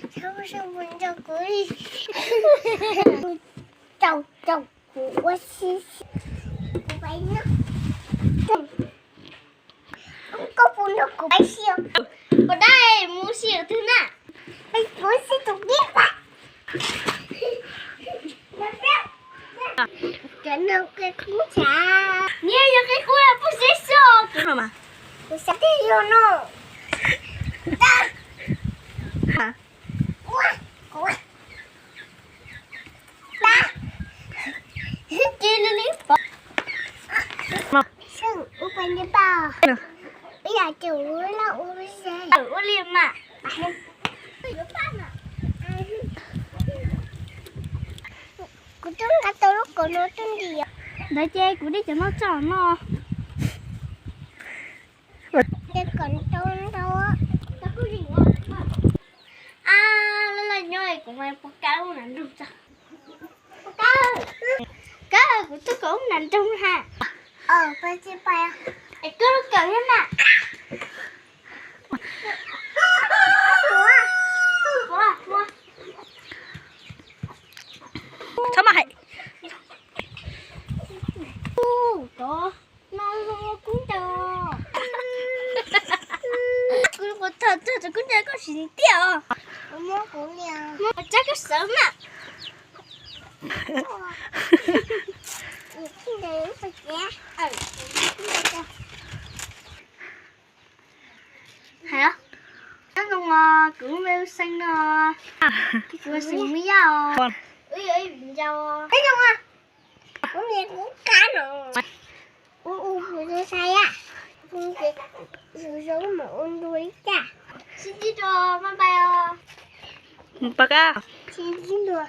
Txhob sab mus nrog kuv li. Tau tau, kuv ua si si. Kuv pais no. Koj puas nrog kuv pais si os? Kuv dab mus si twg na? Kuv si tus kib pais. Cov no qe kub ntshav. Niag yog qe kub puj seb xwb. Kuv xav tij yog no. Ua, ua. Ba. Ci li li. Seb ua pais li pab. Ib yam ces ua laj ua ze. Ua li mas. Kuv twb nqa tau lub kaus no tuaj nti. Ntawd ces kuv dej cov no tso no. Ces kom ntau ntau. A, laj laj nyob kuv mas puas kab lub nas nroog tso. Kab, kuv tuaj kom lub nas nroog ha. Es koj lub kawm thiab na. Txhob mas hais. Ub, tod no zoo kub ncaws. Kuv quav tag tag rau kub ncaws koj sim tiag os. Muab kuv niam, muab tsab koj sawv na. Hais os, nyob zoo os, kuv lub npe hu Xeeb no, kuv Xeeb Muaj Yaj os. Wb yog ib viv ncaus. Nyob zoo os, kuv niam kuv kab no. Ua ua kuv tus xaiv yam, kuv zoo zoo mam ua ntu ib caj. Sib ntsib dua, bye bye os. Pab kab. Sib ntsib dua.